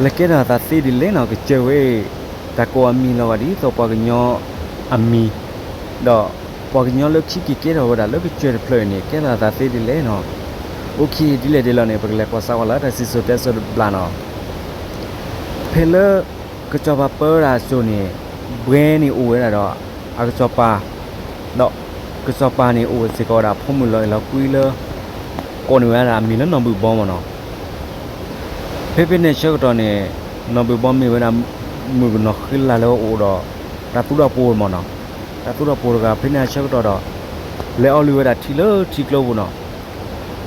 လဲၤကဲထီၣ်အသးသ့ဒ်လဲၣ်နီၤ ကစၢၢ်ဝဲအံၤ, တၢ်ကိးအမံၤလီၤဂာ်ဒ်သိးပှၤကညီအမံၤ, ဒီးပှၤကညီလၢခံက့ၤကဲထီၣ်ဝဲဒၣ်လၢကစၢၢ်တဖျၢၣ်အံၤန့ၣ် ကဲထီၣ်အသးသ့ဒ်လဲၣ်နီၤ. အိၣ်ခ့ ဒ်လဲၣ်ဒ်လဲၣ်န့ၣ် ပကလဲၤကွၢ်စးဝဲလၢတၢ်စံၣ်စိၤတဲစိၤတဘျီနီၤ. ဖဲလၢ ကစီၤပၤပၢဝဲဒၣ်အစိၤန့ၣ် ဘှဲန့ၣ်အိၣ်ဝဲဒၣ်ဒီး အကစီၤပၤ, ဒီးကစီၤပၤန့ၣ်အိၣ်စ့ၢ်ကီးဝဲဒၣ်ဖိမုၣ်လီၤအဲၣ်လီၤကွံလၢ ကိးန့ၢ်ဝဲဒၣ်အမံၤလၢနီၢ်ဘုၣ်ဘီမ့ၢ်နီၤ. ဖဲဖဲန့ၣ်အဆၢကတီၢ်န့ၣ် နီၢ်ဘုၣ်ဘီမ့ၢ်ဝဲဒၣ် မုၣ်ကနီၤဃံလၤလၢအအိၣ်ဒီး တၢ်သူတၢ်ပှိၤမ့ၢ်နီၤ. တၢ်သူတၢ်ပှိၤတဂၤ ဖဲန့ၣ်အဆၢကတီၢ်ဒီး လဲၤအီလုၢ်ဝဲဒၣ်ထံလၢထံကျိပူၤနီၤ.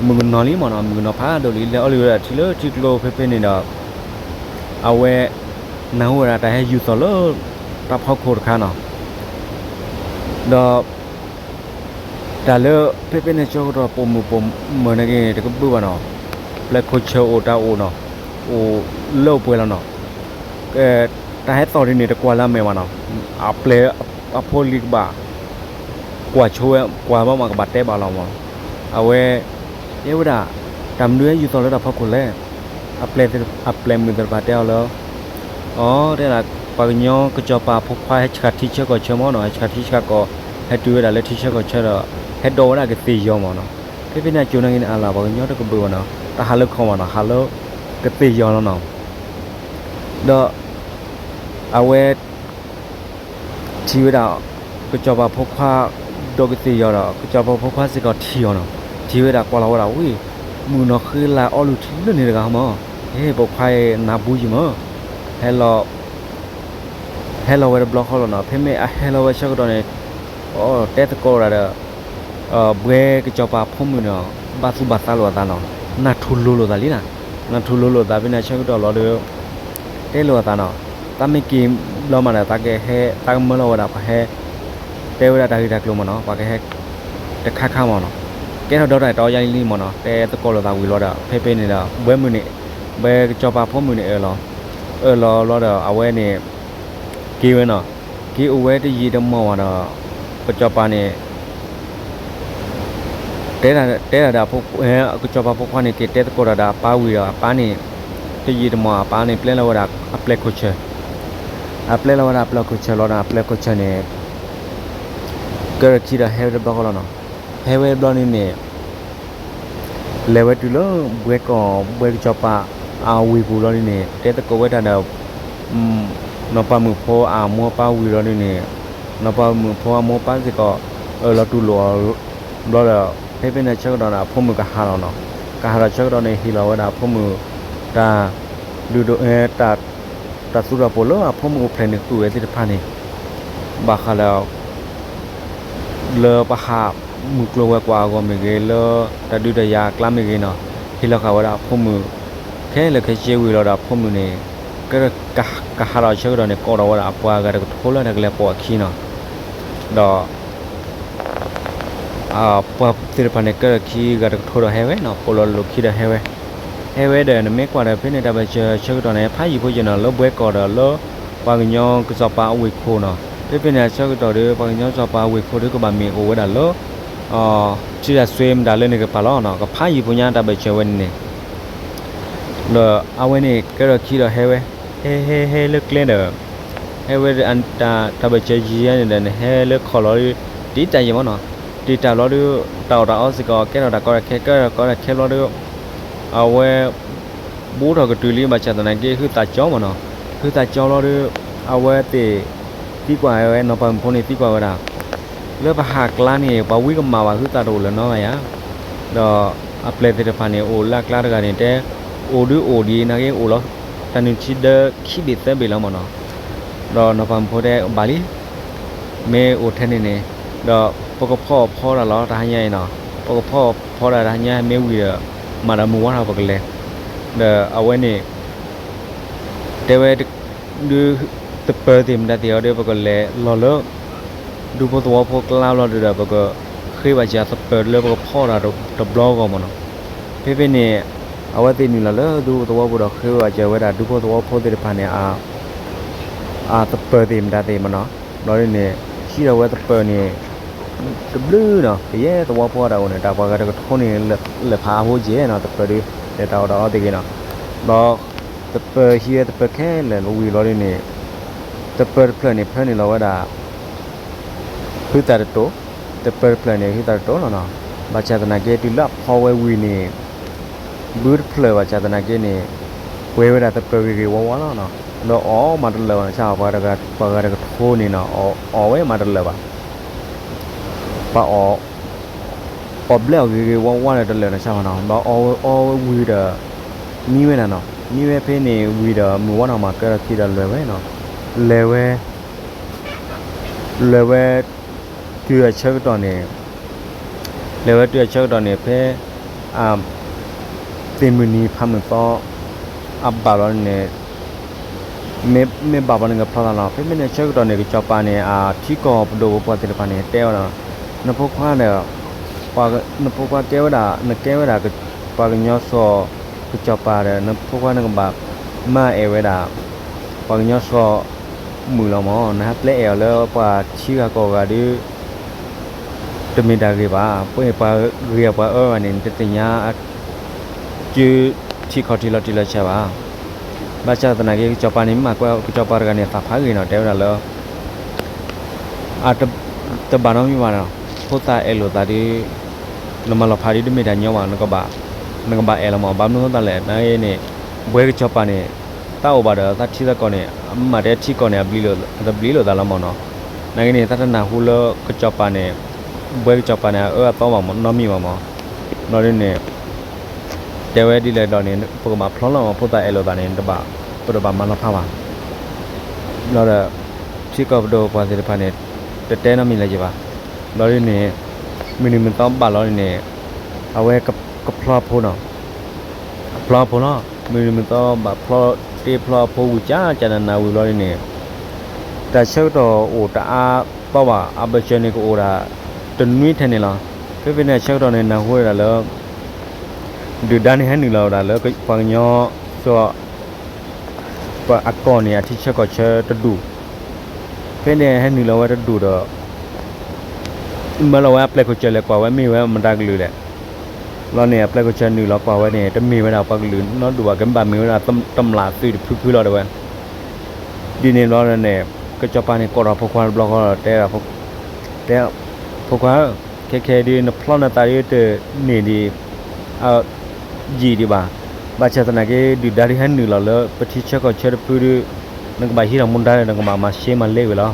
မုၣ်ကနီၤလံမ့ၢ်နီၤ, မုၣ်ကနီၤဖးဒိၣ်လံ လဲၤအီလုၢ်ဝဲဒၣ်ထံလၢထံကျိဖဲဖဲန့ၣ်ဒီး အဝဲ နၢ်ဟူဝဲဒၣ်တၢ်ဟဲယူၢ်သီၣ်လၢ တၢ်ဖီခိၣ်တခါနီၤ. ဒီး တၢ်လၢ ဖဲဖဲန့ၣ်ဆၢကတီၢ်ပိာ်မုၣ်ပိာ်မၢၤန့ၣ်က့ၤ တကဘုၣ်ဘၣ်နီၤ, ပျဲၢ်ခိၣ်ဆၢအိၣ်တၢ်အိၣ်နီၤ, အိၣ်လၢအိၣ်ပှဲၤလီၤနီၤ. တၢ်ဟဲသီၣ်ဒ်န့ၣ် တကွၢ်လၢအမဲာ်ဘၣ်နီၤ, အပျဲၢ်အဖိလံၤကဘၣ် ကွၢ်ဆိဝဲ ကွၢ်ဘၣ်မးကဘၣ်တဲဘၣ်လီၤမ့ၢ်နီၤ. အဝဲ တဲဝဲဒၣ် တၢ်မနုၤဟဲယူၢ်သီၣ်လၢတၢ်ဖီခိၣ်လဲၣ်. အပျဲၢ်သ့ၣ်တဖၣ်တဲအီၤလၢ အတဲဒၣ် ပှၤကညီကစီၤပၤဖိခွါဟဲဆှၣ်ထံဆှၣ်ကီၢ်ဆၢမ့ၢ်နီၤ, ဟဲဆှၣ်ထံဆှၣ်ကီၢ် ဟဲတုၤဝဲဒၣ်လၢထံဆၢကီၢ်ဆၢဒီး ဟဲဒိးဝဲဒၣ်ကသ့ၣ်ယီၤမ့ၢ်နီၤ. ဖဲဖဲန့ၣ်အကိၤနာ်က့န့ၣ် အလၢ် ပှၤကညီတကဘုၣ်ဘၣ်နီၤ, တၢ်ဟးလၢခီမ့ၢ်နီၤ, ဟးလၢကသ့ၣ်ယီၤလီၤနီၤ. ဒီး အဝဲ ထံၣ်ဝဲဒၣ် ကစီၤပၤဖိခွါ ဒိးကသ့ၣ်ယီၤဒီး ကစီၤပၤဖိခွါစ့ၢ်ကီးထံၣ်အီၤနီၤ, ထံၣ်ဝဲဒၣ်ကွၢ်လီၤဝဲဒၣ်ဝံၤ မုၣ်ကနီၤဃံလၤအီလုၢ်ထံလၢန့ၣ်တဂၤမ့ၢ်, ဟ့ၣ် ပိာ်ခွါအံၤနၢ်ပူၤယံၤမ့ၢ်, ဟဲလီၤ ဟဲလီၤဝဲတဘျီဃီလီၤနီၤ. ဖဲမ့ၢ်အဟဲလီၤဝဲဆၢကတီၢ်န့ၣ် တဲသကိးဝဲဒၣ်ဒီး ဘှဲကစီၤပၤဖိမုၣ်န့ၣ် ဘၣ်သူၣ်ဘၣ်သးလိာ်အသးနီၤ, နၢ်ထူလိၤလိာ်သးလံနီၤ. နၢ်ထူလိၤလိာ်သးဖဲန့ၣ်ဆၢကတီၢ်လီၤဒီး တဲလိာ်အသးနီၤ, တၢ်မ့ၢ်က့ၤဘျီမးဒီး သးကဟဲ သးကမၢလီၤဝဲဒၣ်ပှၤဟဲ တဲဝဲဒၣ်တၢ်ဂ့ၢ်တၢ်ကျိၤမ့ၢ်နီၤ, ပှၤကဟဲ တခါခါမ့ၢ်နီၤ, ကဲထီၣ်ဒီးတၢ်တအီယါလံမ့ၢ်နီၤ, တဲသကိးလိာ်သးဝံၤလီၤဒီး ဖဲဖဲန့ၣ်ဒီး ဘှဲမုၣ်န့ၣ် ဘှဲကစီၤပၤဖိမုၣ်န့ၣ်အၢၣ်လီၤ, အၢၣ်လီၤလီၤဒီး အဝဲန့ၣ် က့ၤဝဲနီၤ, က့ၤအိၣ်ဝဲတယံာ်တမီၢ်ဘၣ်ဒီး ကစီၤပၤန့ၣ် တဲဒၣ်ဒီး ကစီၤပၤဖိခွါန့ၣ် က့ၤတဲသကိးတၢ်ဒီးအပၢ်ဝံၤဒီး အပၢ်န့ၣ် တယံာ်တမီၢ်အပၢ်န့ၣ် ပျဲလီၤဝဲဒၣ်အပျဲၢ်ခိၣ်ဆၢ, အပျဲလီၤဝဲဒၣ်အပျဲၢ်ခိၣ်ဆၢလီၤဒီး အပျဲၢ်ခိၣ်ဆၢန့ၣ် ကဲထီၣ်ခံဒီးဟဲဝဲတဘျီဃီလီၤနီၤ. ဟဲဝဲတဘျီန့ၣ်န့ၣ် လဲၤဝဲတုၤလၢ ဘှဲကီၢ် ဘှဲကစီၤပၤအဝ့ၢ်ပူၤလီၤန့ၣ်န့ၣ် တဲသကိးဝဲဒၣ်ဒီး နီၢ်ပၤမုၣ်ဖိအမိၢ်အပၢ်ဝံၤလီၤန့ၣ်န့ၣ်, နီၢ်ပၤမုၣ်ဖိအမိၢ်အပၢ်စ့ၢ်ကီး အၢၣ်လီၤတူၢ်လိာ်အီၤဘျီဒီး ဖဲဖဲန့ၣ်ဆၢကတီၢ်န့ၣ် အဖိမုၣ်ကဟးထီၣ်နီၤ, ကဟးထီၣ်ဆၢကတီၢ်န့ၣ် ဟ့ၣ်လီၤဝဲဒၣ်အဖိမုၣ် တၢ် ဒုးဒိး တၢ်သူတၢ်ပှိၤလၢအဖိမုၣ်အိၣ်ဖျဲၣ်န့ၣ် ဃုာ်ဝဲသ့ၣ်တဖၣ်န့ၣ် ဘၣ်ဃးလၢ လၢပဟးမုၢ်ကျိၤဝဲၤကွာ်အဂီၢ်မ့ၢ်ဂ့ၤ, လၢတၢ်ဒုးတၢ်ယၤအကျါမ့ၢ်ဂ့ၤနီၤ, ဟ့ၣ်လီၤဃာ်ဝဲဒၣ်အဖိမုၣ် ခဲလၢာ်ခဲဆ့ဝံၤလီၤဒီးအဖိမုၣ်န့ၣ် က ကဟးထီၣ်ဆၢကတီၢ်န့ၣ် ကိးထီၣ်ဝဲဒၣ်အပှၤဂၤတကထိလၢတၢ်ကလဲၤပိာ်အခံနီၤ, ဒီး ပှၤသ့ၣ်တဖၣ်န့ၣ် ကဲထီၣ်ခံဂၤတကထိဒီးဟဲဝဲနီၤ, ပိာ်လီၤလိာ်ခံဒီးဟဲဝဲ, ဟဲဝဲဒီး နမ့ၢ်ကွၢ်ဒီးဖဲန့ၣ် တၢ်ဘၢၣ်စၢၤဆၢကတီၢ်န့ၣ် ဖးယံၤဖိယံၤနီၤ လၢဘှဲကီၢ်ဒီးလၢ ပှၤကညီကစီၤပၤအဝ့ၢ်ခိၣ်နီၤ, ဖဲဖဲန့ၣ်အဆၢကတီၢ်ဒီး ပှၤကညီကစီၤပၤအဝ့ၢ်ခိၣ်ဒီးကဘၣ်မ့ၢ်အိၣ်ဝဲဒၣ်လၢ ထံတၢ်စွ့မတၤလၢန့ၣ်ကပၤလီၤနီၤ, ကဖးယံၤဖိညါတၢ်ဘၢၣ်စၢၤဝဲန့ၣ်န့ၣ် ဒီးအဝဲန့ၣ် ကဲထီၣ်ခံဒီးဟဲဝဲ, ဟဲဟဲဟဲလၢကျဲဒီး ဟဲဝဲ တၢ်ဘၢၣ်စၢၤယံၤယံၤန့ၣ်ဒီး နဟဲလၢခီၣ်လီၤဒီး တံာ်တာ်ယံၤမ့ၢ်နီၤ, တံာ်တာ်လီၤဒီး တၢ်အီၣ်တၢ်အီစ့ၢ်ကီး ကဲထီၣ်တၢ်ကီတၢ်ခဲ ကဲထီၣ်တၢ်ကီတၢ်ခဲဘျီဒီး အဝဲ ဘူးထီၣ်ကတုၤလံ ဘၣ်ဆၣ်သနာ်က့ ဟုသးကၠီမ့ၢ်နီၤ, ဟုသးကၠီဘျီဒီး အဝဲသ့ၣ်သံကွၢ်ဝဲ နီၢ်ပၤမုၣ်ဖိန့ၣ်သံကွၢ်ဝဲဒၣ် လၢပဟးကျါန့ၣ် ပှၤဝံကမၣ်ဘၣ် ဟုသးတအိၣ်လၢၤနီတဂၤဧါ, ဒီးအပျဲၢ်သ့ၣ်တဖၣ်န့ၣ် အိၣ်လၢအကျါတဂၤန့ၣ် တဲ အိၣ်ဒုးအိၣ်ဒံး နာ်က့အိၣ်လီၤ တၢ်နုၢ်ထံဒၢခံဘ့ၣ်သၢဘ့ၣ်လီၤမ့ၢ်နီၤ, ဒီးနီၢ်ပၤမုၣ်ဖိတဲဘၣ်လံ မ့ၢ်အိၣ်ထဲန့ၣ်န့ၣ် ဒီးပကဖီအီၣ်ဖီတၢ်လီၤ တဟါညါအံၤနီၤ, ပကဖီအီၣ်ဖီတၢ်တဟါညါမ့ၢ်ဝံၤဒီး မၤဒီးမုၢ်ဝါထီၣ်ပကလဲၤ, ဒီးအဝဲန့ၣ် တဲဝဲ ဒုးသပၢၤသ့ၣ်မတၤသ့ၣ်အီၤဒီး ပကလဲၤလီၤလၢ ဒူဖိသဝီဖိကျါဘျီဒီး ပကဃ့ဘၣ်စၢၤသပၢၤလၢပကဖီတၢ်တဘျီအဂီၢ်မ့ၢ်နီၤ. ဖဲဖဲန့ၣ် အဝဲသ့ၣ်နုာ်လီၤလၢဒူဖိသဝီဖိဒီးဃ့ဘၣ်စၢၤဝဲဒၣ်ဒူဖိသဝီဖိသ့ၣ်တဖၣ်န့ၣ် အသပၢၤသ့ၣ်မတၤသ့ၣ်မ့ၢ်နီၤ. ဘျီဒ်န့ၣ် ဟံးထီၣ်ဝဲသပၢၤန့ၣ် တဘျုးနီၤ, ကယဲၢ်သဝီဖိအတၢ်အိၣ်န့ၣ် တၢ်ပှၤဂၤတကထိန့ၣ် လဲၤဖးအဟိကဲနီၤ, သပၢၤဒုး လဲၤတၢ်အီၣ်တၢ်အီသ့ၣ်ဂ့ၤနီၤ. ဘျီ သပၢၤဟံးဝဲသပၢၤခဲလၢာ်ဝံၤလီၤဒ်န့ၣ်, သပၢၤတဖျၢၣ်န့ၣ် ဖၢနုာ်လီၤဝဲဒၣ် ဟုသၣ်တတိၤ, သပၢၤတဖျၢၣ်န့ၣ် ဟုသၣ်တတိၤလီၤနီၤ. ဘၣ်ဆၣ်သနာ်က့ တုၤလၢအဖီဝဲဝံၤန့ၣ် ဘုတဖျၢၣ်ဘၣ်ဆၣ်သနာ်က့န့ၣ် ပှဲၤဝဲဒၣ်သပၢၤဂ့ၤဂ့ၤဝါဝါလီၤနီၤ. ဒီးအီၣ်မးတလၢာ်ဘၣ်နီၤ, ပှၤဂၤတကထိန့ၣ်နီၤ, အီၣ်ဝဲမးတလၢာ်ဘၣ်. ပှၤအီၣ် အီၣ်ဘျဲၣ်အီၣ်ဂ့ၤဂ့ၤဝါဝါဒီးတလၢာ်နီၤ, ဘၣ်အီၣ်ဝဲဝံၤဒီး မံဝဲဒၣ်နီၤ. မံဝဲဖဲန့ၣ်ဝံၤဒီး မုၢ်ဝါထီၣ်မးကဲထီၣ်ခံဒီးလဲၤဝဲနီၤ. လဲၤဝဲ လဲၤဝဲ တုၤအဆၢကတီၢ်န့ၣ် လဲၤဝဲတုၤအဆၢကတီၢ်န့ၣ် ဖဲ အ သ့ၣ်မုၢ်နံၤဖးမုၢ်သီ အဘၣ်ဘျီန့ၣ် မ့ၢ်ဘၣ်ဘျီန့ၣ်ကဖျီသးလီၤ. ဖဲဖဲန့ၣ်အဆၢကတီၢ်န့ၣ် ကစီၤပၤန့ၣ် အထံကီၢ်ပဒိၣ်ပပှၢ်သ့ၣ်တဖၣ်န့ၣ် တဲဝဲဒၣ်, နဖိခွါဒီး နဖိခွါကဲဝဲဒၣ် နကဲဝဲဒၣ် ပှၤကညီစီၤ ကစီၤပၤဒီး နဖိခွါနကဘၣ်မၤအဲၣ်ဝဲဒၣ် ပှၤကညီစီၤမုၣ်လီၤမၢ်. နဟးပျဲအဲၣ်အီၤလၢပှၤထံဂၤကီၢ်ဂၤဒီး တမ့ၢ်တၢ်ဂ့ၤဘၣ်. ပှၤဂ့ၤအပှၤအၢဂၤန့ၣ် နတသ့ၣ်ညါ ကၠုထံခီၣ်ထံးလီၤတံၢ်လီၤဆဲးဘၣ်. ဘၣ်ဆၣ်သနာ်က့ ကစီၤပၤန့ၣ် မ့ၢ်မၤကွၢ်ကစီၤပၤတဂၤန့ၣ် သးဖးဂ့ၤနီၤ တဲဝဲဒၣ်လၢ အ တဘၣ်နီတမံၤဘၣ်နီၤ, ဖိသၣ်အဲၣ်လိာ်သးဒီး နမၤလီၤဖးဒီးတမ့ၢ်တၢ်ညီဘၣ်, နကဘၣ်အဲၣ်လီၤမၢ်. ဘၣ်မနုၤဃိသတးလဲၣ် နာ်က့န့ၣ် ဘှဲကစီၤပၤန့ၣ် တၢ်အိၣ်ဘၣ်ဒီးတၢ်ထံတၢ်ကီၢ်န့ၣ် မ့ၢ်တဲထံကီၢ်န့ၣ် အတဘျံးလိာ်သးလီၤမၢ်နီၤ. နာ်က့န့ၣ် တၢ်တနၢ်ဟူလၢကစီၤပၤန့ၣ် ဘှဲကစီၤပၤန့ၣ် အအၢအသီဘၣ်နီတမံၤဘၣ်မၢ်. ဘျီဒ်န့ၣ် တဲဝဲဒ်လဲၣ်ဒီးန့ၣ် ပကဘၣ်ဖျီလီၤမၢ်, ဖိသၣ်အဲၣ်လိာ်သးန့ၣ် ပတဘၣ်မၤလီၤဖးဘၣ်. ဘျီဒီး ထံကီၢ်ပဒိၣ်ပပှၢ်သ့ၣ်တဖၣ်န့ၣ် တတဲနီတမံၤလၢၤဘၣ်. ဘျီဒ်န့ၣ် မုၢ်နံၤမုၢ်သီဘၣ်လီၤန့ၣ် အဝဲကဖျီဖိနီၤ, ဖျီဖိလီၤ. မုၢ်နံၤမုၢ်သီဘၣ်ဖျီတ့ဖျီအဖိဝံၤ ကၠၢကၠၢနးနးဝံၤဘျီဒ်န့ၣ် တၢ်ဆၢကတီၢ်အိၣ်တအါသီဘၣ်, အဘၢၣ်စၢၤန့ၣ်ကအိၣ်ဒၣ် တနွံထဲန့ၣ်လီၤ. ဖဲဖဲန့ၣ်အဆၢကတီၢ်န့ၣ် နၢ်ဟူဝဲဒၣ်လၢ ဒုၣ်ဒါန့ၣ်ဟဲနုာ်လီၤဝဲဒၣ်လၢပှၤကညီစီၤ ပှၤအကီၢ်န့ၣ် အထံဆၢကီၢ်ဆၢတဒူၣ်. ဖဲန့ၣ်ဟဲနုာ်လီၤဝဲတဒူၣ်ဒီး မၢလီၤဝဲအပျဲၢ်ခိၣ်စၢၢ်လဲၤကွၢ်ဝဲမ့ၢ်ဝဲမတၤကလုာ်လဲၣ်. လီၤန့ၣ် အပျဲၢ်ခိၣ်စၢၢ်နုာ်လီၤကွၢ်ဝဲန့ၣ် တမ့ၢ်ဝဲဒၣ်ပှၤကလုာ်နီတဒူၣ်ဘၣ်, ကဘၣ်မ့ၢ်ဝဲဒၣ်တမျးသုးတဖုဖုလီၤတဲဝဲ. ဒ်န့ၣ်ဘျီန့ၣ် ကစီၤပၤန့ၣ်ကိးထီၣ်ဖိခွါတဘျီဃီဒီး တဲ တဲ ဖိခွါဧၢ, ခဲခဲဒ်နဖျီနသးဒ် တန့ၢ်ဒံး ယံာ်ဒံးဘၣ်. ဘၣ်ဆၣ်သနာ်က့ ဒုၣ်ဒါဒ်ဟဲနုာ်လီၤလၢပထံဆၢကီၢ်ဆၢတဖုဒီး နကဘၣ်ဟံးထီၣ်မူဒါဒီး နကဘၣ်မၤရှဲမၤလဲဝဲလီၤ.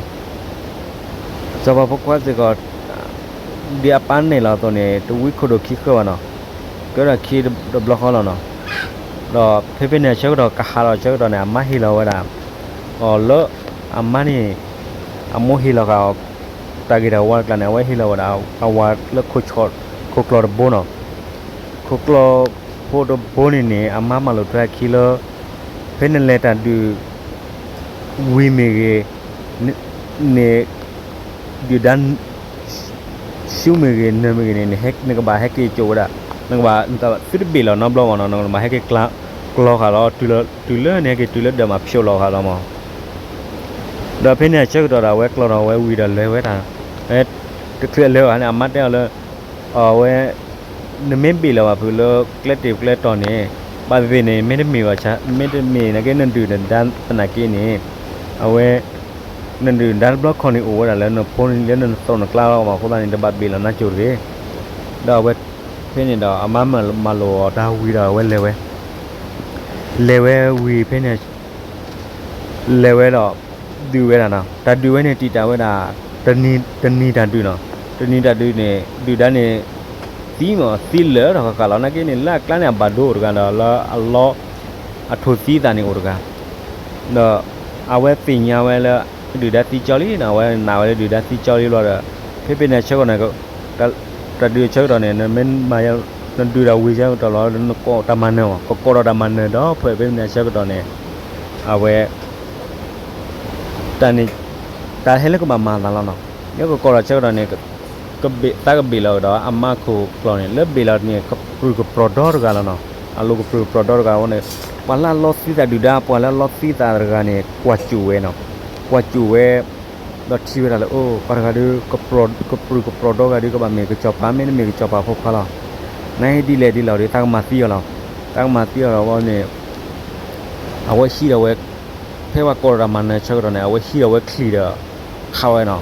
စီၤပၤဖိခွါစ့ၢ်ကီး ဒ်အပၢ်နဲၣ်လီၤအသိးန့ၣ် တဝံခိၣ်ဒိၣ်ခံဃၢဘၣ်နီၤ, ကဲထီၣ်ခံတဘျီဃီလီၤနီၤ. ဒီးဖဲဖဲန့ၣ်အဆၢကတီၢ်ကဟးလီၤအဆၢကတီၢ်န့ၣ် အမါဟ့ၣ်လီၤဝဲဒၣ် အီၤလၢ အမါန့ၣ် အမိၢ်ဟ့ၣ်လီၤဃာ်အီၤ တၢ်ဂ့ၢ်တၢ်ဝီတကျါန့ၣ် အဝဲဟ့ၣ်လီၤဝဲဒၣ် အဝၤလၢ ခိၣ်ကျီၢ်တဘိနီၤ. ခိၣ်ကျီၢ်ဖိတဘိန့ၣ်န့ၣ် အမါမၤလိာ်ထွဲအခံလၢ ဖဲနလဲၤတၢ်ဒုး ဝံၤမ့ၢ်ဂ့ၤ န့ၣ် ဒုၣ်ဒါ ဆူမ့ၢ်ဂ့ၤ နၢၤမ့ၢ်ဂ့ၤန့ၣ် နကဘၣ်ဟဲက့ၤကၠိာ်ဝဲဒၣ်, နကဘၣ်သုတဘ့ၣ်လီၤနီတဘျီဘၣ်နီၤ, နကဘၣ်ဟဲက့ၤကျီဃာ်လီၤ တုၤလၢန့ၣ်ဟဲက့ၤတုၤလၢဒၢးမးဖျိးလီၤဃာ်လီၤမး. ဒီးဖဲန့ၣ်အဆၢကတီၢ်ဒီး အဝဲကျီထီၣ်ဝဲဝံၤဒီးလဲၤဝဲဒၣ်, တချုးလဲၤဘၣ်န့ၣ် အမါတဲအီၤလၢ အဝဲ နမ့ၢ်ဘ့ၣ်လီၤဘၣ်ဖုးလၢကျဲတ့ၢ်ကျဲတီၤန့ၣ် ဘၣ်သ့ၣ်သ့ၣ်န့ၣ် မ့တမ့ၢ်ဘၣ်ဆၣ် မ့တမ့ၢ်နာ်က့နဒုၣ်နဒါသနာ်က့န့ၣ် အဝဲ နဒုၣ်နဒါတဘျီခီန့ၣ်အိၣ်ဝဲဒၣ်လၢနဖိန့ၣ်လၢနသိးနကျါလီၤမးအဃိသတးန့ၣ် တဘၣ်ဘ့ၣ်လီၤနါကၠိတဂ့ၤ. ဒီးအဝဲ ဖဲန့ၣ်ဒီးအမါမၤလိာ်အီၤတၢ်ဝံၤဒီးအဝဲလဲၤဝဲ လဲၤဝဲဝံၤဖဲန့ၣ် လဲၤဝဲဒီး ဒုးဝဲဒၣ်နီၤ, တၢ်ဒုးဝဲန့ၣ်တံာ်တာ်ဝဲဒၣ် တနံၤတၢ်ဒုးနီၤ, တနံၤတၢ်ဒုးန့ၣ် ဒုၣ်ဒါန့ၣ် သံမး သံလၢာ်ထီၣ်ဃၣ်ဃၣ်လီၤ. နာ်က့န့ၣ် လၢအကျါန့ၣ် အဘၣ်ဒိအိၣ်တဂၤဒီး လၢအလီ အထိၣ်သံသးန့ၣ်အိၣ်တဂၤ, ဒီးအဝဲသ့ၣ်ညါဝဲလၢ ဒုၣ်ဒါသံကၠီလံနီၤ, အဝဲနာ်ဝဲလၢဒုၣ်ဒါသံကၠီလံဘျီဒီး ဖဲဖဲန့ၣ်အဆၢကတီၢ်န့ၣ် တၢ်ဒုးအဆၢကတီၢ်န့ၣ် နမ့ၢ်မၤ နဒုးတၢ်ဝံၤဆၢကတီၢ်လီၤ နကိးတၢ်မၤနၢၤမး, ကကိးဒီးတၢ်မၤနၢၤဒီး ဖဲဖဲန့ၣ်အဆၢကတီၢ်န့ၣ် အဝဲ တၢ်န့ၣ် တၢ်ဟဲလၢကဘၣ်မၤသးလီၤနီၤ. ယကကိးဒီးဆၢကတီၢ်န့ၣ် သးကဘ့ၣ်လီၤကဒီး အမါခိၣ်ကျီၢ်န့ၣ် လၢဘ့ၣ်လီၤန့ၣ် ကပြုၢ်ကပြီၤဒီတဂၤလီၤနီၤ. အလိၤကပြုၢ်ကပြီၤဒီတဂၤအဃိန့ၣ် ပှၤလၢအလီသံသးဒုၣ်ဒါ ပှၤလၢအလီသံသးတဂၤန့ၣ် ကွၢ်စူၣ်ဝဲနီၤ. ကွၢ်စူၣ်ဝဲ ဒီးထံၣ်ဝဲဒၣ်လၢ အိၣ် ပှၤတဂၤဒီး ကပြုၢ်ကပြီၤဒီဂၤဒီး ကဘၣ်မ့ၢ်ကစီၤပၤ မ့တမ့ၢ်ကစီၤပၤဖိခွါလီၤ. နဟဲဒ်လဲၣ်ဒ်လဲၣ်ဒီး သးကမၤသံအီၤလီၤ. သးကမၤသံအီၤလီၤဝဲန့ၣ် အဝဲဟံးဒီးဝဲ, ဖဲပှၤကိးတၢ်မၤနၢၤဆၢကတီၢ်န့ၣ် အဝဲဟံးဒီးဝဲချံးဒီးခးဝဲနီၤ.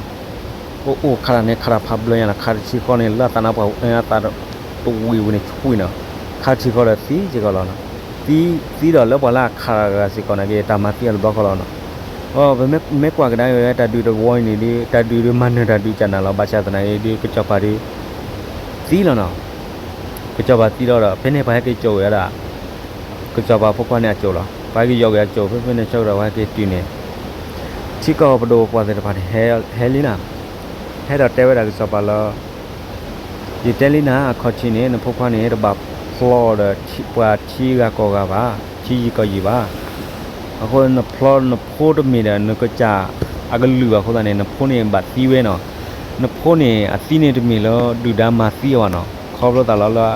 အိၣ်အိၣ်ခးတၢ်န့ၣ် ခးတၢ်ဖးဘျၢညါနီၤ, ခးတထံဃီန့ၣ် လၢအသးနါပှၢ်အသးတဝံၣ်ဝံၣ်န့ၣ် ဆူၣ်ကွံာ်နီၤ, ခးတထံဃီဒီးသံစ့ၢ်ကီးလီၤနီၤ. သံ, သံဒီးလၢပှၤလၢအခးတၢ်ဂၤစ့ၢ်ကီးန့ၣ်က့ တၢ်မၤသံအီၤတဘျီဃီလီၤနီၤ. ပမ့ၢ်ကွၢ်ကဒါက့ၤဝဲ တၢ်ဒုးတဝီအံၤန့ၣ်ဒုး တၢ်ဒုးဒုးမၤနၢၤတၢ်ဒုးကနၤလီၤ. ဘၣ်ဆၣ်သနာ်က့ဒုး ကစီၤပၤဒုး သံလီၤနီၤ. ကစီၤပၤသံလီၤဒီး ဖဲန့ၣ်ပှၤဟဲက့ၤစိာ်ဝဲဒၣ် ကစီၤပၤဖိခွါန့ၣ်အစိာ်လီၤ. ပှၤဟဲက့ၤယီၤက့ၤအစိာ် ဖဲဖဲန့ၣ်ဆၢကတီၢ် ပှၤဟဲက့ၤတုၤန့ၣ် ထံကီၢ်ပဒိၣ်ပှၢ်သ့ၣ်တဖၣ်န့ၣ် ဟဲလံနၤ, ဟဲဒီးတဲဝဲဒၣ်ကစီၤပၤလၢ ယတဲလံနၤ အခီၣ်ထံးန့ၣ် နဖိခွါန့ၣ် တဘၣ်ဖျီဒီးပှၤထံဂၤကီၢ်ဂၤဘၣ်, ထံယံၤကီၢ်ယံၤဘၣ်. အဃိနဖျီနဖိတမ့ၢ်ဒီးနကစၢ်အကလုာ်ဘၣ်အဃိသတးန့ၣ် နဖိန့ၣ်ဘၣ်သံဝဲနီၤ. နဖိန့ၣ် အသံန့ၣ်တမ့ၢ်လၢဒုၣ်ဒါမၤသံအီၤဘၣ်နီၤ, ခီဖျိသးလီၤလၢ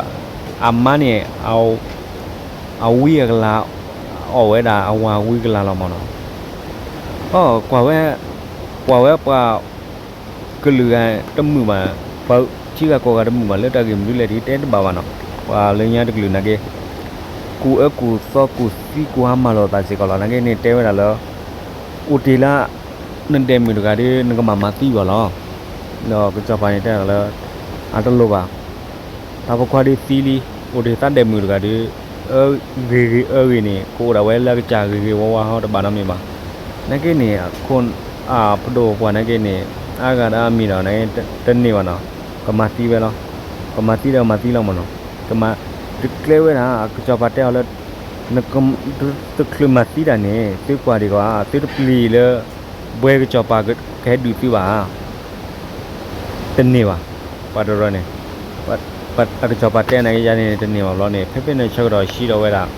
အမါန့ၣ် အဝံအကလၤ အီၣ်ဝဲဒၣ်အဝၤဝံကလၤလီၤမၢ်နီၤ. အ ကွၢ်ဝဲ, ကွၢ်ဝဲပှၤကလုာ်ဂၤတမုာ်ဘၣ်, ပှၤထံဂၤကီၢ်ဂၤတမုာ်ဘၣ် လၢတၢ်ဂ့ၢ်မနုၤလဲၣ်ဒ်တဲတဘၣ်ဘၣ်နီၤ. ပှၤလၢညါတကလုာ်နာ်က့ ကူၣ်အၢကူၣ်သီကူၣ်သံကူၣ်ဟါမၢ်လိာ်သးစ့ၢ်ကီးလီၤ. နာ်က့န့ၣ်တဲဝဲဒၣ်လၢ အိၣ်တ့ၢ်လၢ နဒဲးမုၣ်တဂၤဒီး နကမၤမၤသံဘၣ်လီၤ. ဒီးကစီၤပၤန့ၣ်တဲဒၣ်လၢ အတလိၣ်ဘၣ်, တၢ်ဖိခွါဒုးသံလံ, အိၣ်တ့ၢ်သးဒဲးမုၣ်တဂၤဒီး အဂ့ၤဂ့ၤအဂ့ၤန့ၣ် ကအိၣ်ဒၣ်ဝဲလၢအကစၢ်ဂ့ၤဂ့ၤဝါဝါဟီတဘၣ်နီတမံၤဘၣ်. နာ်က့န့ၣ် အခိၣ် အပဒိၣ်ပှၢ်နာ်က့န့ၣ် အါဂၤဒီးအါမံၤဒီး နာ်က့တန့ၢ်ဘၣ်နီၤ, ကမၤသံဝဲလီၤ. ကမၤသံဒီးမၤသံလီၤမၢ်နီၤ. ကမၤ တကျဲဝဲဒၣ် ကစီၤပၤတဲအီၤလၢ နက တချုးမၤသံတၢ်န့ၣ် သုကွၢ်ဒံးကီးဧါ, သုတပျံၤလၢ ဘှဲကစီၤပၤကဟဲဒုးသုဘၣ်ဧါ. တန့ၢ်ဘၣ်, ပှၤတရၢန့ၣ်, အကစီၤပၤတဲနာ်က့ယၤန့ၣ် တန့ၢ်ဘၣ်ဘျီန့ၣ် ဖဲဖဲန့ၣ်ဆၢကတီၢ်ဟံးဒီးဝဲဒၣ်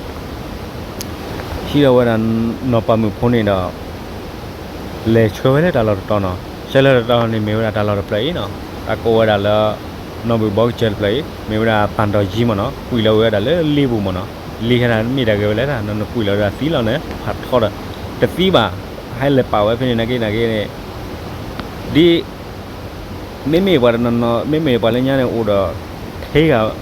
ဟံးဒီးဝဲဒၣ် နီၢ်ပၤမုၣ်ဖိန့ၣ်ဒီး လဲၤဆှၢဝဲလၢတၢ်လီၢ်တတီၤနီၤ. ဆှၢလၢတၢ်လီၢ်တတီၤန့ၣ် မ့ၢ်ဝဲဒၣ်တၢ်လီၢ်တဖျၢၣ်အံၤနီၤ. တၢ်ကိးဝဲဒၣ်လၢ နီၢ်ဘုၣ်ဘီကစၢၢ်တဖျၢၣ်အံၤ မ့ၢ်ဝဲဒၣ်ပၢ်တီၢ်ယံမၢ်နီၤ. ကွံာ်လီၤဝဲဒၣ်လၢလ့ပူၤမၢ်နီၤ. လ့ဟဲဒၣ်မ့ၢ်တၢ်ဂ့ၤဝဲလဲၣ်ဒၣ် နကွံာ်လီၤဝဲဒၣ်သံလီၤန့ၣ် ဖးထီဒီး တသံဘၣ်. ဟဲလဲၤပာ်ဝဲဖဲန့ၣ်နာ်က့နာ်က့န့ၣ် ဒ် မ့မ့ၢ်ပှၤတနီၤနီၤ မ့မ့ၢ်ပှၤလၢညါန့ၣ်အိၣ်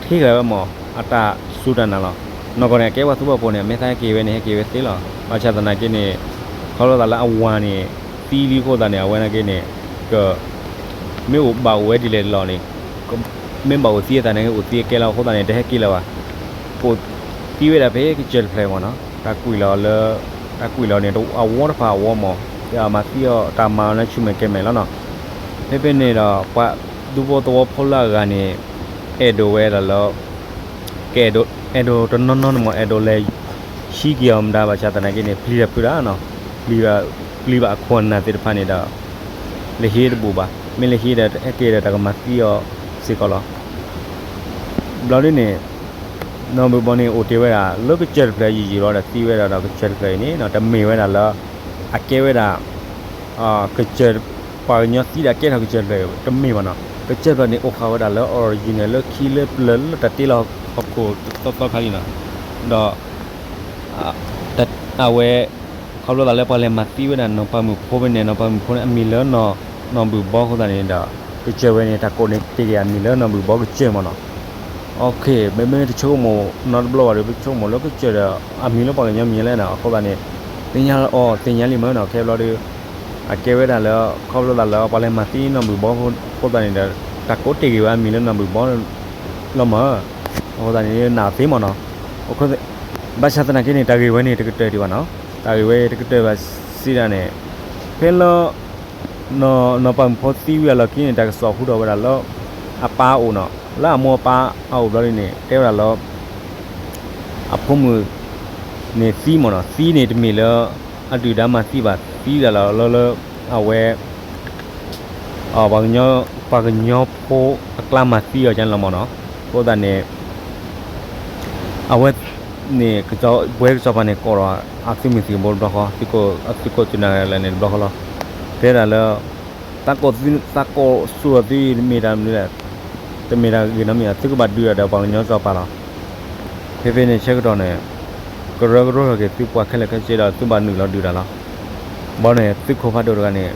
ဒီး ထဲဂၤဝဲမၢ် အတၢ်စူၢ်တၢ်နာ်လီၤ. နီၢ်ကီၢ်န့ၣ် အကဲပှၤသူၣ်ဘီၣ်ဖိန့ၣ် အမဲာ်သၣ်ဟဲက့ၤဝဲန့ၣ် ဟဲက့ၤဝဲသ့လီၤ. ဘၣ်ဆၣ်သနာ်က့န့ၣ် ခီဖျိသးလၢအဝၤန့ၣ် သံလံအဃိသတးန့ၣ် အဝဲနာ်က့န့ၣ် က မ့ၢ်အိၣ်ဘၣ်အိၣ်ဝဲဒ်လဲၣ်လီၤန့ၣ် မ့ၢ်ဘၣ်အိၣ်သံအသးန့ၣ် အိၣ်သံအကဲလီၤအဃိသတးန့ၣ် တဟဲက့ၤလၢၤဘၣ်. အိၣ်သံဝဲဒၣ်ဖဲကစၢၢ်တဖျၢၣ်မၢ်နီၤ. တၢ်ကွံာ်လီၤလၢ တၢ်ကွံာ်လီၤန့ၣ် အဝီတဖၣ်အဝီမၢ် တၢ်မၤသံအီၤတၢ်မၤအီၤန့ၣ်ဆူၣ်မဲာ်ကဲမဲာ်လီၤနီၤ. ဖဲဖဲန့ၣ်ဒီး ပှၤဒူဖိသဝီဖိလၢအဂၤန့ၣ် အဲၣ်ဒိးဝဲဒၣ်လၢ ကအဲၣ်ဒိး အဲၣ်ဒိးတနီၤနီၤန့ၣ်မၢ် အဲၣ်ဒိးလဲၤ ဟံးက့ၤအီၤမတၤ ဘၣ်ဆၣ်သနာ်က့န့ၣ် ပျံၤတၢ်ဖုးတၢ်နီၤ. ပျံၤဘၣ် ပျံၤဘၣ်အခိၣ်အနၢ်သ့ၣ်တဖၣ်န့ၣ်ဒီး လဲၤဟံးတဘူၣ်ဘၣ်. မ့ၢ်လဲၤဟံးဒီး ဟဲက့ၤဒီးတၢ်ကမၤသံအီၤစ့ၢ်ကီးလီၤ. ဘျီဒ်န့ၣ် နီၢ်ဘုၣ်ဘီန့ၣ် အိၣ်တ့ၢ်ဝဲဒၣ် လၢကစၢၢ်တဖျၢၣ်ယံာ်ယံာ်လီၤဒီး သံဝဲဒၣ်ဒီးကစၢၢ်တဖျၢၣ်အံၤန့ၣ် တမ့ၢ်ဝဲဒၣ်လၢ အကဲဝဲဒၣ် ကစၢၢ် ပှၤကညီသံဒီးကဲထီၣ်ကစၢၢ်တဖျၢၣ် တမ့ၢ်ဘၣ်နီၤ. ကစၢၢ်တဖျၢၣ်န့ၣ် အိၣ်ဃာ်ဝဲဒၣ်လၢ original လၢခံလၢပျၢၤလၢတၢ်တ့လီၤဟီၣ်ခိၣ်သီသီခါလံနီၤ. ဒီး အဝဲ ခီဖျိသးလၢပှၤလဲၤမၤသံဝဲဒၣ်နီၢ်ပၤမုၣ်ဖိဖဲန့ၣ် နီၢ်ပၤမုၣ်ဖိန့ၣ် အမံၤလၢနီၢ်ဘုၣ်ဘီအဃိသတးန့ၣ်ဒီး ကစၢၢ်ဝဲန့ၣ် တၢ်ကိးန့ၣ်တ့ၢ်က့ၤအမံၤလၢနီၢ်ဘုၣ်ဘီကစၢၢ်မၢ်နီၤ. မ့မ့ၢ်တဆိကမိၣ်နီတဘျီဘၣ်ဒီး ပဆိကမိၣ်လၢကစၢၢ်ဒီး အမံၤလၢပှၤကညီမံၤလဲၣ်နီၤ. အဃိသတးန့ၣ် သ့ၣ်ညါအီၤသ့ၣ်ညါလံမၢ်နီၤ. ခဲဘျီဒီး အကဲဝဲဒၣ်လၢ ခီဖျိသးလၢပှၤလဲၤမၤသံနီၢ်ဘုၣ်ဘီအဃိသတးန့ၣ်ဒီး တၢ်ကိးတ့ၢ်က့ၤဝဲအမံၤလၢနီၢ်ဘုၣ်ဘီလီၤမၢ်. အဃိသတးန့ၣ် နာ်သ့မၢ်နီၤ. ဘၣ်ဆၣ်သနာ်က့န့ၣ် တၢ်ဂ့ၢ်ဝဲန့ၣ် တကတၢၢ်ဒံးဘၣ်နီၤ. တၢ်ဂ့ၢ်ဝဲတကတၢၢ်ဘၣ်စံးဒၣ်န့ၣ် ဖဲလၢ နီၢ်ပၤမုၣ်ဖိသံဝံၤအလီၢ်ခံန့ၣ် တၢ်ကစီၣ်ဟူထီၣ်ဝဲဒၣ်လၢ အပၢ်အိၣ်နီၤ, လၢအမိၢ်အပၢ်အအိၣ်ဘျီဒ်န့ၣ် တဲဝဲဒၣ်လၢ အဖိမုၣ်န့ၣ်သံမၢ်နီၤ. သံန့ၣ်တမ့ၢ်လၢ အဒုၣ်ဒါမၤသံဘၣ်, သံဒၣ်လီၤလၢလၢ အဝဲ ပှၤကညီဖိအကျါမၤသံအီၤကန့ၣ်လီၤမၢ်နီၤ. အဃိသတးန့ၣ် အဝဲန့ၣ် ဘှဲကစီၤပၤန့ၣ်ကိးဒီး အသုးမုၢ်သံၣ်ဘိတဘျီဃီ, သုးခိၣ်သုးနၢ်လၢန့ၣ်တဘျီဃီလီၤ. တဲဒၣ်လၢ သးကိးစူၢ်အီၤသုမ့ၢ်တၢ်မနုၤလဲၣ်, တမ့ၢ်တၢ်ဂ့ၤနီတမံၤ, သုကဘၣ်ဒုးတၢ်ဒီးပှၤကညီစီၤပၤလီၤ. ဖဲဖဲန့ၣ်ဆၢကတီၢ်န့ၣ် ကရၢကရိထီၣ်က့ၤသုပှၤခဲလၢာ်ခဲဆ့ဒီး သုဘၣ်နုာ်လီၤဒုးတၢ်လီၤ. ဘၣ်န့ၣ် သုးခိၣ်ဖးဒိၣ်တဂၤန့ၣ်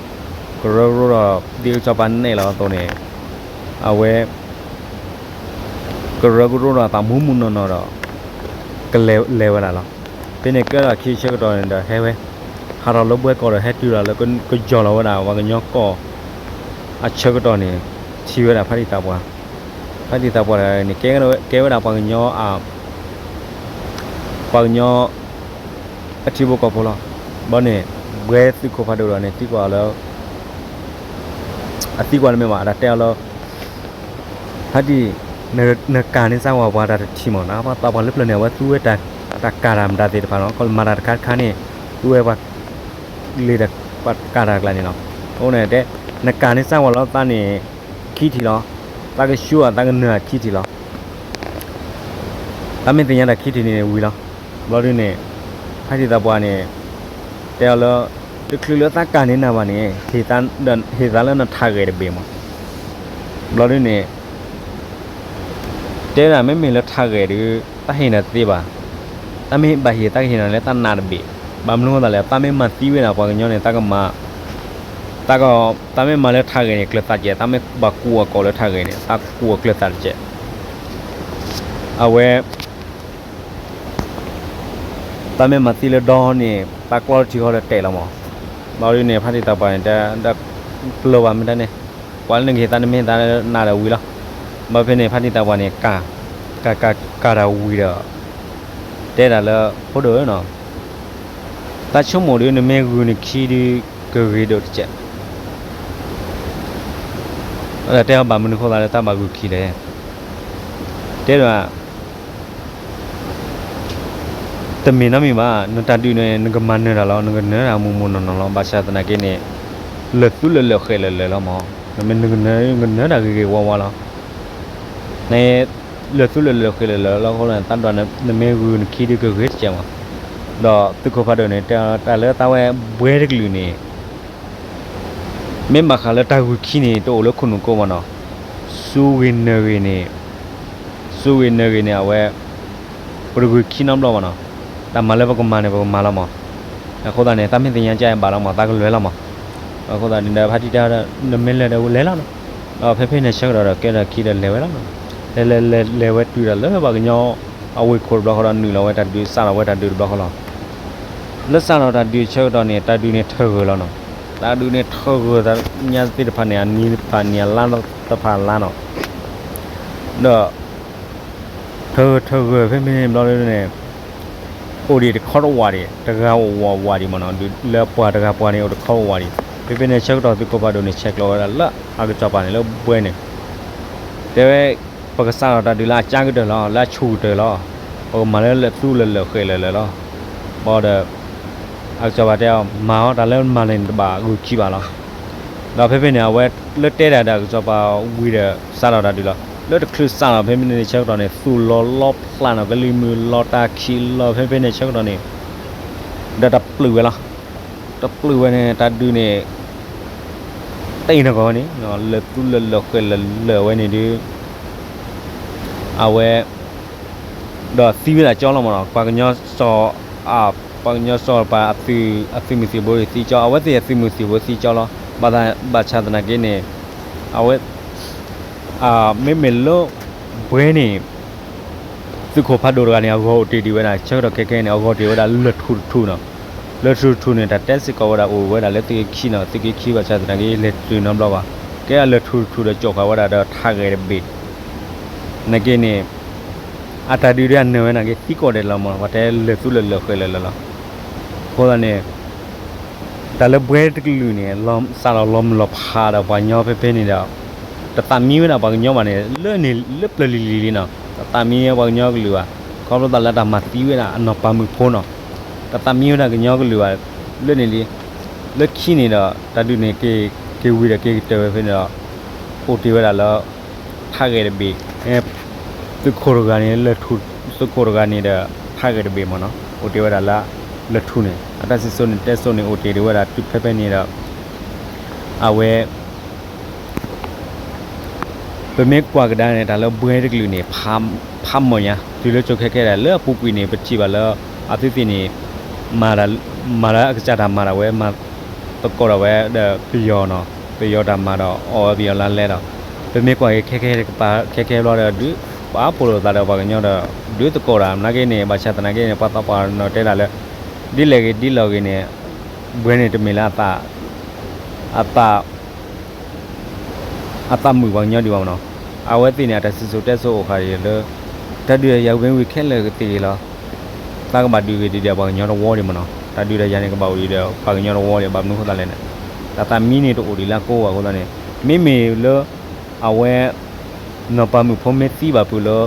ကရၢကရိဒီး ဒ်ကစီၤပၤနဲၣ်လီၤအသိးန့ၣ် အဝဲ ကရၢကရိဒီးသးမူမူနီၢ်နီၢ်ဒီး ကလဲၤလဲၤဝဲဒၣ်လီၤ. ဖဲန့ၣ်ကဲထီၣ်ခံဆၢကတီၢ်န့ၣ်ဒီးဟဲဝဲ, ဟးထီၣ်လၢဘှဲကီၢ်ဒီးဟဲတုၤလီၤလၢကယီၢ်လီၤဝဲဒၣ်ပှၤကညီကီၢ်, အဆၢကတီၢ်န့ၣ်, ထံၣ်ဝဲဒၣ်ဖါတံၢ်သးပှၢ်, ဖါတံၢ်သးပှၢ်တဂၤန့ၣ် ကဲဝဲဒၣ်ပှၤကညီ ပှၤကညီ အထံဖိကီၢ်ဖိလီၤ. ဘျီန့ၣ်, ဘှဲသုးခိၣ်ဖးဒိၣ်ဒီးန့ၣ် သံကွၢ်လၢ, အသံကွၢ်လၢမ့ၢ်ဘၣ် အတၢ်တဲအီၤလၢ, ဖါတံၢ်, နကၤန့ၢ်စၢ်ဝဲပှၤတၢ်တထံၣ်မး နသးပှၢ်လၢပျၢၤန့ၣ် အဝဲသူဝဲ, တၢ်ကၤတၢ်မတၤသ့ၣ်တဖၣ်နီၤ ခီမၤတၢ်တခါတခါန့ၣ်, သူဝဲပှၤ, လ့ၤတၢ်, ပှၤကၤတၢ်ကျါန့ၣ်လီၤ. အဃိန့ၣ်တဲ, နကၤန့ၢ်စၢ်ဝဲလီၤသးန့ၣ်, ခံထံၣ်လီၤ, သးကဆူအသးကနၢၤအခံထံၣ်လီၤ. သးမ့ၢ်သ့ၣ်ညါတၢ်ခံထံၣ်န့ၣ်ဝံၤလီၤ. ဘျီဒုန့ၣ်, ဖါတံၢ်သးပှၢ်န့ၣ်, တဲအီၤလၢ, တချုးလၢသးကၤန့ၢ်နၤဘၣ်န့ၣ်, ဟ့ၣ်သးလၢနထးဂဲၤတဘ့ၣ်မး. ဘျီဒုန့ၣ်, တဲဒၣ်မ့မ့ၢ်လၢထးဂဲၤဒီး, တၢ်ဟ့ၣ်နၤတသ့ဘၣ်. တၢ်မ့ၢ်ဘၣ်ဟ့ၣ်သးကဟ့ၣ်နၤလၢတၢ်နးတဘ့ၣ်, ဘၣ်မနုၤဃိသးလဲၣ် သးမ့ၢ်မၤသံဝဲဒၣ်ပှၤကညီန့ၣ် သးကမၤ တၢ်ကီ, တၢ်မ့ၢ်မၤလၢထးဂဲၤန့ၣ် ကျၢၤသးတကဲး, တၢ်မ့ၢ်ဘၣ်ကူးအကိာ်လၢထးဂဲၤန့ၣ် တၢ်ကူးအကျၢၤသးတကဲး. အဝဲ, တၢ်မ့ၢ်မၤသံလၢဒီန့ၣ် တၢ်ကျီထံဃီဒီးတဲာ်လီၤမး. ဘျီဒုန့ၣ် ဖါတံၢ်သးပှၢ်န့ၣ် တၢ်, ပျၢၤဘၣ်မ့ၢ်တၢ်န့ၣ်, ကွၢ်လၢနကဟ့ၣ်သးနမ့ၢ်သးနးဒီးဝံၤလီၤ. ဘျီဖဲန့ၣ် ဖါတံၢ်သးပှၢ်န့ၣ်, ကၤ, ကၤတၢ်ဝံၤဒီး, တဲဒၣ်လၢ, ဖိဒိၣ်ဧၢနီၤ, တၢ်ဆိကမိၣ်ဒီးနမ့ၢ်ဂုာ်နခံဒီး, ကဂ့ၤဒိၣ်တကဲး. တဲအီၤဘၣ်မနုၤဃိသးလၢတၢ်ဘၣ်ဂုာ်ခံလဲၣ်. တဲဒၣ်, တမ့ၢ်နီတမံၤဘၣ်, နတၢ်ဒုးန့ၣ် နကမၤနၢၤတၢ်လီၤ, နကနၢၤတၢ်မုၢ်မုၢ်နီၢ်နီၢ်လီၤ. ဘၣ်ဆၣ်သနာ်က့န့ၣ်, လၢာ်သူလၢာ်လၢာ်ဃဲၤလၢာ်လၢာ်လီၤမး, နမ့ၢ်နကနၢၤ, နကနၢၤတၢ်ဂ့ၤဂ့ၤဝါဝါလီၤ. န, လၢာ်သူလၢာ်လၢာ်ဃဲၤလၢာ်လၢာ်လီၤအဃိန့ၣ် သးဒွးနမ့ၢ်ဂုာ်နခံဒီးကဂ့ၤတကဲးမး. ဒီးသုးခိၣ်ဖးဒိၣ်န့ၣ် တဲအီၤတၢ်လၢသးဝဲဘှဲတကလုာ်န့ၣ် မ့ၢ်ဘၣ်ဃးလၢတၢ်ဂုာ်ခံန့ၣ် တအိၣ်လၢခိၣ်နူာ်ကိမးနီၤ, စူဂ့ၤနၢၤဂ့ၤန့ၣ်, စူဂ့ၤနၢၤဂ့ၤန့ၣ် အဝဲ, ပတဂုာ်ခံနီတဘျီဘၣ်နီၤ, တၢ်မၤလၢပကမၤန့ၣ် ပကမၤလီၤမး. အဃိသတးန့ၣ် တၢ်မ့ၢ်သ့ၣ်ညါကဘၣ်လီၤမး, သးကလဲၤလီၤမး. အဃိသတးန့ၣ်ဒီး ဖါတံၢ်တဲအီၤဒီး နမ့ၢ်လဲၤဒီးလဲၤလီၤနီၤ. ဒီးဖဲဖဲန့ၣ်ဆၢကတီၢ်ဒီး ကဲထီၣ်ခံဒီးလဲၤဝဲလီၤနီၤ. လဲၤလဲၤလဲၤလဲၤဝဲတုၤဒီးလၢပှၤကညီအဝ့ၢ်ခိၣ်တဘျီဃီဒီး နုာ်လီၤဝဲတၢ်ဒုး စးထီၣ်ဝဲတၢ်ဒုးတဘျီဃီလီၤ. လၢစးထီၣ်တၢ်ဒုးဆၢကတီၢ်န့ၣ် တၢ်ဒုးန့ၣ်ထၢၣ်ဂၢၢ်လီၤနီၤ. တၢ်ဒုးန့ၣ်ထၢၣ်ဂၢၢ်သးညါသ့ၣ်တဖၣ်န့ၣ် အနံၤတဖၣ်နံၤ အလါတဖၣ်လါနီၤ. ဒီး ထၢၣ်ဂၢၢ်ထၢၣ်ဂၢၢ်ဖဲဖဲန့ၣ်ဘျီဒုန့ၣ် အိၣ်ဒံးတခီတဝးဒံး, တဂၤအိၣ်ဝးဝးဒံးမးနီၤ, လၢပှၤတဂၤပှၤန့ၣ် အိၣ်တခီတဝးဒံး. ဖဲဖဲန့ၣ်ဆၢကတီၢ်သုးခိၣ်ဖးဒိၣ်န့ၣ် ဆဲးကျိးဝဲဒၣ်လၢအကစီၤပၤန့ၣ်လၢဘှဲန့ၣ်, တဲဝဲ, ပကစးထီၣ်တၢ်ဒုးလၢအကါကတၢၢ်လီၤ, လၢအဆူၣ်ကတၢၢ်လီၤ. ပကမၤလၢလၢာ်သူလၢာ်လၢာ်ဃဲၤလၢာ်လၢာ်လီၤ. ဘၣ်ဒီး အကစီၤပၤတဲအီၤ မၤအီၤ တၢ်လၢမၤန့ၣ်တဘၣ်ဂုာ်ခံဘၣ်လီၤ. ဒီးဖဲဖဲန့ၣ် အဝဲလၢတဲတၢ်ဒီးအကစီၤပၤဝံၤဒီး စးထီၣ်တၢ်ဒုးလီၤ. လၢတချုးစးထီၣ်ဖဲဖဲန့ၣ်ဆၢကတီၢ်န့ၣ် သူၣ်လီၤလီဖျးနီၤ, ကလံၤမုၢ်လီၤတၢ်ခံးလီၤ ဖဲဖဲန့ၣ်ဆၢကတီၢ်န့ၣ်, ဒီးတပျုာ်ဝဲလီၤ. တပျုာ်ဝဲန့ၣ် တၢ်ဒုးန့ၣ် တအ့ၣ်နီၢ်ကီၢ်ဝဲန့ၣ် လၢာ်သူလၢာ်လၢာ်ဃဲၤလၢာ်လၢာ်ဝဲန့ၣ်ဒီး အဝဲ ဒီးသံဝဲဒၣ်ကၠီလီၤမးနီၤ, ပှၤကညီစီၤ, ပှၤကညီစီၤပၤ အသုးမုၢ်သံၣ်ဘိသံကၠီ, အဝဲသ့ၣ်အသုးမုၢ်သံၣ်ဘိသံကၠီလီၤ. ဘၣ်ဆၣ်သနာ်က့န့ၣ်, အဝဲ, မ့မ့ၢ်လၢ ဘှဲန့ၣ် သုးခိၣ်ဖးဒိၣ်တဂၤန့ၣ် အဂီၤအိၣ်တ့ၢ်ဒံးဝဲဒၣ် ဆၢကတီၢ်ခဲခဲန့ၣ် အဂီၤတ့ၢ်ဝဲဒၣ်လၢၢ်ထူၣ်တထူၣ်နီၤ. လၢၢ်ထူၣ်တထူၣ်န့ၣ် တၢ်တဲစ့ၢ်ကီးဝဲဒၣ်အိၣ်ဝဲဒၣ်လၢသုးက့ခံနီၤ, သုးက့ခံဘၣ်ဆၣ်သနာ်က့ လဲၤတတုၤနီတဘျီဘၣ်. ကဲအလၢၢ်ထူၣ်တထူၣ်ဒီးကၠီၣ်ဃာ်ဝဲဒၣ်ဒီးထးဂဲၤတဘ့ၣ် နာ်က့န့ၣ်, အတၢ်ဒုးဒ်အနၢၤဝဲနာ်က့ သံကိးဒဲးလီၤမး, ပှၤတဲလၢာ်သူလၢာ်လၢာ်ဃဲၤလၢာ်လၢာ်လီၤ. အဃိသတးန့ၣ် တၢ်လၢဘှဲတကလုာ်န့ၣ် စးထီၣ်လီၤမုၢ်လီၤဖးဒီးပှၤကညီဖဲဖဲန့ၣ်ဒီး, တသးမံဝဲဒၣ်ပှၤကညီဘၣ်န့ၣ် လၢန့ၣ် လၢပျၢၤလံၤလံၤလံနီၤ, တသးမံဝဲပှၤကညီကလုာ်ဘၣ်, ခီဖျိသးလၢတၢ်မၤသံဝဲဒၣ်အနီၢ်ပၤမုၣ်ဖိနီၤ, တသးမံဝဲဒၣ်ကညီကလုာ်ဘၣ်, လၢန့ၣ်လံ, လၢခံန့ၣ်ဒီး တၢ်ဒုးန့ၣ် က့ၤဝံၤဒီးက့ၤကတၢၢ်ဝဲဖဲန့ၣ်ဒီး, အိၣ်တ့ၢ်ဝဲဒၣ်လၢ ထးဂဲၤတဘ့ၣ်, သုးခိၣ်တဂၤန့ၣ် လၢၢ်ထူၣ်, သုးခိၣ်တဂၤန့ၣ်ဒီး ထးဂဲၤတဘ့ၣ်မးနီၤ, အိၣ်တ့ၢ်ဝဲဒၣ်လၢ လၢၢ်ထူၣ်န့ၣ် အတၢ်စံၣ်စိၤန့ၣ်တဲစိၤန့ၣ် အိၣ်တ့ၢ်ဒံးဝဲဒၣ်တုၤဖဲဖဲန့ၣ်ဒီး, အဝဲ ပမ့ၢ်ကွၢ်ကဒါန့ၣ် တၢ်လၢဘှဲတကလုာ်န့ၣ် ဖးမီၢ်ညါ တုၤလၢကၠိခဲခဲဒၣ် လၢအပူၤကွံာ်န့ၣ် ပထံၣ်ဘၣ်လၢ အသုသ့ၣ်န့ၣ် မၤလၢအကစၢ်တၢ်မၤဒၣ်ဝဲ မၤသကိးဒၣ်ဝဲဒီးပယီၤနီၤ, ပယီၤတၢ်မၤဒီးအီၣ်ဝဲပယီၤလါလဲဒီး, ပမ့ၢ်ကွၢ်က့ၤခဲခဲတကပၤခဲခဲဘျီဒီးဒုး ပာ်ဖှိၣ်လိာ်သးဒီးပှၤကညီဒီး ဒုးသကိးတၢ် နာ်က့န့ၣ် ဘၣ်ဆၣ်သနာ်က့န့ၣ် ပှၤသးပှၢ်နီၢ်တဲဒၣ်လၢ ဒ်လဲၣ်ဂ့ၤဒ်လဲၣ်ဂ့ၤန့ၣ် ဘှဲန့ၣ်တမ့ၢ်လၢ အသးမုာ်ပှၤကညီဒံးဘၣ်မနီၤ. အဝဲသ့ၣ်န့ၣ် အတၢ်စံၣ်စိၤတဲစိၤအိၣ်ဃာ်လၢ တၢ်ဒုးတၢ်ယၤဝ့ဝ့ၤခဲလၢာ်ကသ့ၣ်ဂ့ၤလီၤ. သးကဘၣ်ဒုးဂ့ၤဒံးဒီးပှၤကညီတဝီဒံးမနီၤ. တၢ်ဒုးတၢ်ယၤန့ၣ် ကဘၣ်အိၣ်ဒံးဒီးပှၤကညီတဝီဒံး ဘၣ်မနုၤအဃိသတးလဲၣ်န့ၣ် တၢ်သးမံန့ၣ်တအိၣ်ဒံးလၢအကိးဘၣ်အဃိသတးန့ၣ် မ့မ့ၢ်လၢ အဝဲ နီၢ်ပၤမုၣ်ဖိမ့ၢ်သံဘၣ်ဖုးလၢ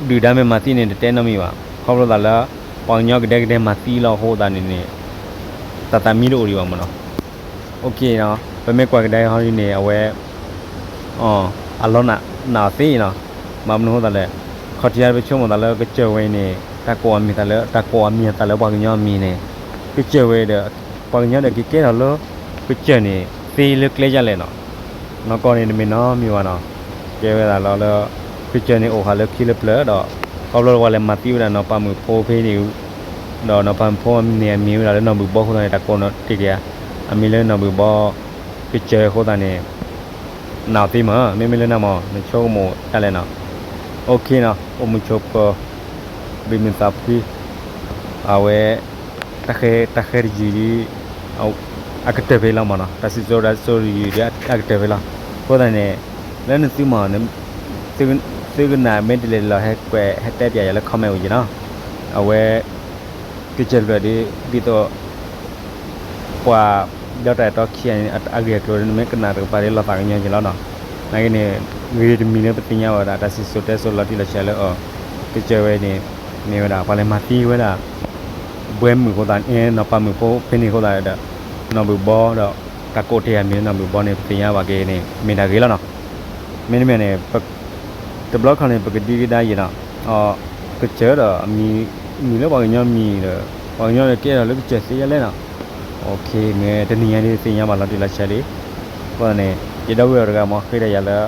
ဒုၣ်ဒါမ့ၢ်မၤသံန့ၣ် တတဲနီတမံၤဘၣ်. ခီဖျိသးလၢ ပှၤကညီကဒဲကဒဲမၤသံလီၤအဃိသတးန့ၣ်န့ၣ် တၢ်သးမံတအိၣ်ဒံးဘၣ်မနီၤ. ပမ့ၢ်ကွၢ်ကဒါအံၤဟီဒ်န့ၣ် အဝဲ အလီၢ်နာ်အီၤသ့နီၤ. ဘၣ်မနုၤအဃိသတးလဲၣ် ခီၣ်ထံးပဆိကမိၣ်သးလၢကစၢၢ်ဝဲအံၤန့ၣ် တၢ်ကိးအမံၤသးလၢ တၢ်ကိးအမံၤအသးလၢပှၤကညီအမံၤန့ၣ် ကစၢၢ်ဝဲဒီး ပှၤကညီဒီးကကဲထီၣ်လၢ ကစၢၢ်န့ၣ် သ့လၢကျဲဒ်လဲၣ်နီၤ. နီၢ်ကီၢ်န့ၣ်တမ့ၢ်နီတမံၤဘၣ်နီၤ. ကဲဝဲဒၣ်လီၤလၢ ကစၢၢ်န့ၣ်အိၣ်ဃာ်လၢခံလၢပျၢၤဒီး ခီဖျိလၢပှၤလဲၤမၤသံဝဲဒၣ်နီၢ်ပၤမုၣ်ဖိဖဲန့ၣ် ဒီးနီၢ်ပၤမုၣ်ဖိန့ၣ်အမံၤဝဲဒၣ်လၢနီၢ်ဘုၣ်ဘီအဃိသတးန့ၣ် တၢ်ကိးနီၢ်တ့ၢ်က့ၤဧါ. အမံၤလၢနီၢ်ဘုၣ်ဘီ ကစၢၢ်အဃိသတးန့ၣ် နာ်အီၤသ့မး မ့မ့ၢ်လၢနၤမး နဆိကမိၣ်ဒ်လဲၣ်နီၤ. အိၣ်ခ့နီၤ အိၣ်မုာ်ဆိးပၢၤ ဘံၣ်မုာ်သးဖှံ အဝဲ တၢ်ဃဲတယုၢ်ဒ် အကတၢၢ်ဖဲလီၤမးနီၤ. တၢ်စံၣ်စိၤတဲစိၤတယုၢ်ဒ်အကတၢၢ်ဖဲလီၤ. အဃိသတးန့ၣ် လၢနသုမး သုကနၣ်မ့ၢ်ဒ်လဲၣ်လီၤ ဟဲကွဲးဟဲတဲပၠးယၤလၢ comment အိၣ်က့ၤနီၤ. အဝဲ ကစၢၢ်တဖျၢၣ်ဒ် ဒ်သိး ပှၤဒီတၢ်အဲၣ်တီခံဂၤန့ၣ် အဂ့ၢ်အကျိၤဒီး နမ့ၢ်ကနၣ်တကပၤဒ်လီၤသးကညီၤက့ၤလီၤနီၤ. နာ်က့န့ၣ် ဂ့ၤတမံၤလၢပသ့ၣ်ညါဘၣ်ဝဲဒၣ် တၢ်စံၣ်စိၤတဲစိၤလီၤတံၢ်လီၤဆဲးလၢ ကစၢၢ်ဝဲန့ၣ် မ့ၢ်ဝဲဒၣ် ပှၤလဲၤမၤသံဝဲဒၣ် ဘှဲမုၣ်အဃိသတး နီၢ်ပၤမုၣ်ဖိဖဲန့ၣ်အဃိသတးဒီး နီၢ်ဘုၣ်ဘီဒီး တၢ်ကိးတ့ၢ်အမံၤလၢနီၢ်ဘုၣ်ဘီန့ၣ် ပသ့ၣ်ညါဘၣ်က့ၤန့ၣ် မ့ၢ်တၢ်ဂ့ၤလီၤနီၤ. မ့တမ့ၢ်န့ၣ် တဘျီခီန့ၣ် ပကဒံကဒါယံာ်နီၤ. ကစၢၢ်ဒီး မံၤလၢပှၤကညီမံၤဒီး ပှၤကညီဒီးကဲထီၣ်လၢကစၢၢ်သ့ဒ်လဲၣ်နီၤ. မ့ၢ်တနံၤညါဒ်သ့ၣ်ညါဘၣ်လီၤတံၢ်လီၤဆဲးလံ. အဃိသတးန့ၣ် ယဒီပုၢ်ဝဲၢ်တဂၤမ့ၢ်ဃ့ဒီးယၤလၢ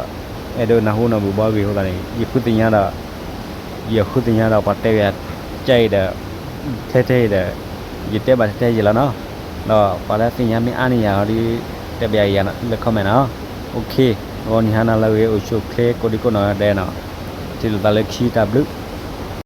အဲၣ်ဒိးနၢ်ဟူနီၢ်ဘုၣ်ဘီအဂ့ၢ်အဃိသတးန့ၣ် ယဃုသ့ၣ်ညါဒီး ယဃုသ့ၣ်ညါဒီးပှၤတဲဘၣ်ယၤ ကဲအံၤဒီး ထဲထဲအံၤဒီး ယတဲဘၣ်ထဲထဲယံာ်လီၤနီၤ. ဒီးပှၤလၢသ့ၣ်ညါမ့ၢ်အါန့ၢ်ယၤဒီး တဲဘၣ်ယၤလၢ comment နီၤ. အိၣ်ခ့ ဂီၤနံၤဟါနၤလၢအဂ့ၤ အိၣ်ဆူၣ်အိၣ်ချ့ကိးဒံကိးနီၢ်ဂၤဒဲးနီၤ. ထံၣ်လိာ်သးလၢခံတၢ်ဘျုး